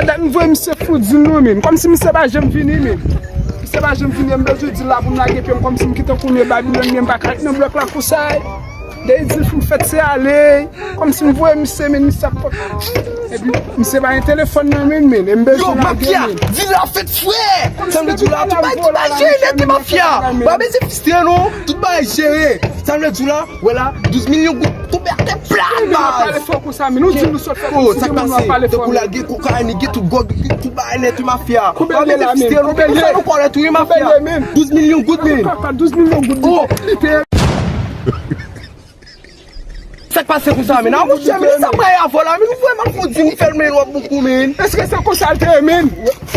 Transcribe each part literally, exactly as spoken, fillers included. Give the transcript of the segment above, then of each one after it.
Dat m voye misye fout di l non, men. Kòmsi misye pa janm vini, men. Misye pa janm vini, m bezwen di l la pou m lage pye m, kòmsi m kite kounye Babilòn, men m pa ka ret nan blòk la konsa. Dèyè di l pou m fèt se ale. Kòmsi m voye misye, men misye ap fòk. Epi, misye pa gen telefòn nan men, men. E m bezwen lage, men. Yo, mafya, di la fèt, frè. Sa m vle di w la, tout bagay, tout bagay jere nèt, mafya. Pa bezwen fistre, non. Tout bagay jere. Sa m vle di w la, wè la, douz milyon goud tonbe atè plat, baz. Pale fò konsa, men. Nou di nou sot fè konsa, men nou pale fò. Tankou la gen kokayin, gen tout gwòg, gen tout bagay nèt, wi, mafya. Pa bezwen fistre, non. Koube l la, men. Koube l la, men. Douz milyon goud, men. Papa, douz milyon goud, li peye. Sa k pase konsa, men? A, monchè, men, sa bay avò la, men, ou vrèman fou di m fè l, men, w ap bokou, men. Èske se konsa l te ye, men?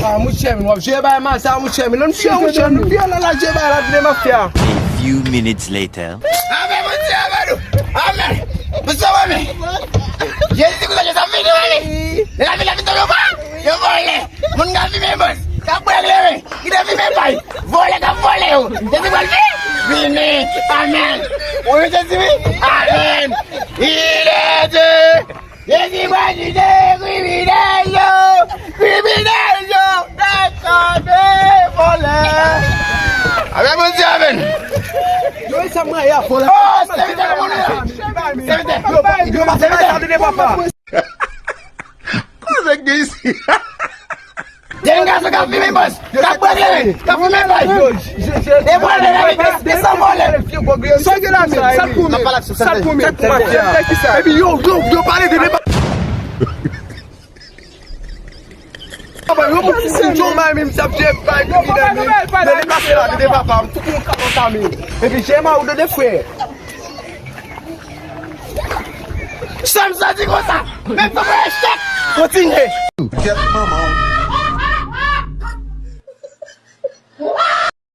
A, monchè, men, w ap jere bay mal sa, monchè, men, lè m fè, monchè, men, fè nan la jere bay la, vle mafya. A few minutes later. Amèn, Bondye, amèn. Amèn. Bondye, amèn. Jezi, konsa, Jezi ap vini, wè. Lè l ap vini, l ap vini, tankou yo vòlè. Moun k ap fimen bòs, k ap bwè kleren, ki te fimen pay, vòlè k ap vòlè yo. Jezi pral vini. Vini. Amèn. Wi, Jezi, wi. Amèn. Il est Dieu. Jezi pral jije kriminèl yo. Kriminèl yo. Tèt chaje vòlè. Amèn, Bondye, amèn. Yo, sa mwen ya, vòlè. Oh, sèvitè, moun yo. Sèvitè. Yo, yo, sèvitè. Koze k gen isi? Gen yon gason k ap fimen bòs, k ap bwè kleren, k ap fimen pay. E vòlè la, li desann vòlè. Sa gen la, men? Sa l pou men? Sa l pou men? Epi yo, yo, yo pale de deba. Yo moun ki di Joe Biden, men, misye ap jere bay kriminèl, men. Yo deplase la, de deba pa, tout moun ka konsa, men. Epi jere ma ou de, de frè. Sa m santi konsa, men fò mwen echèk. Kontinye. Kèt manman w.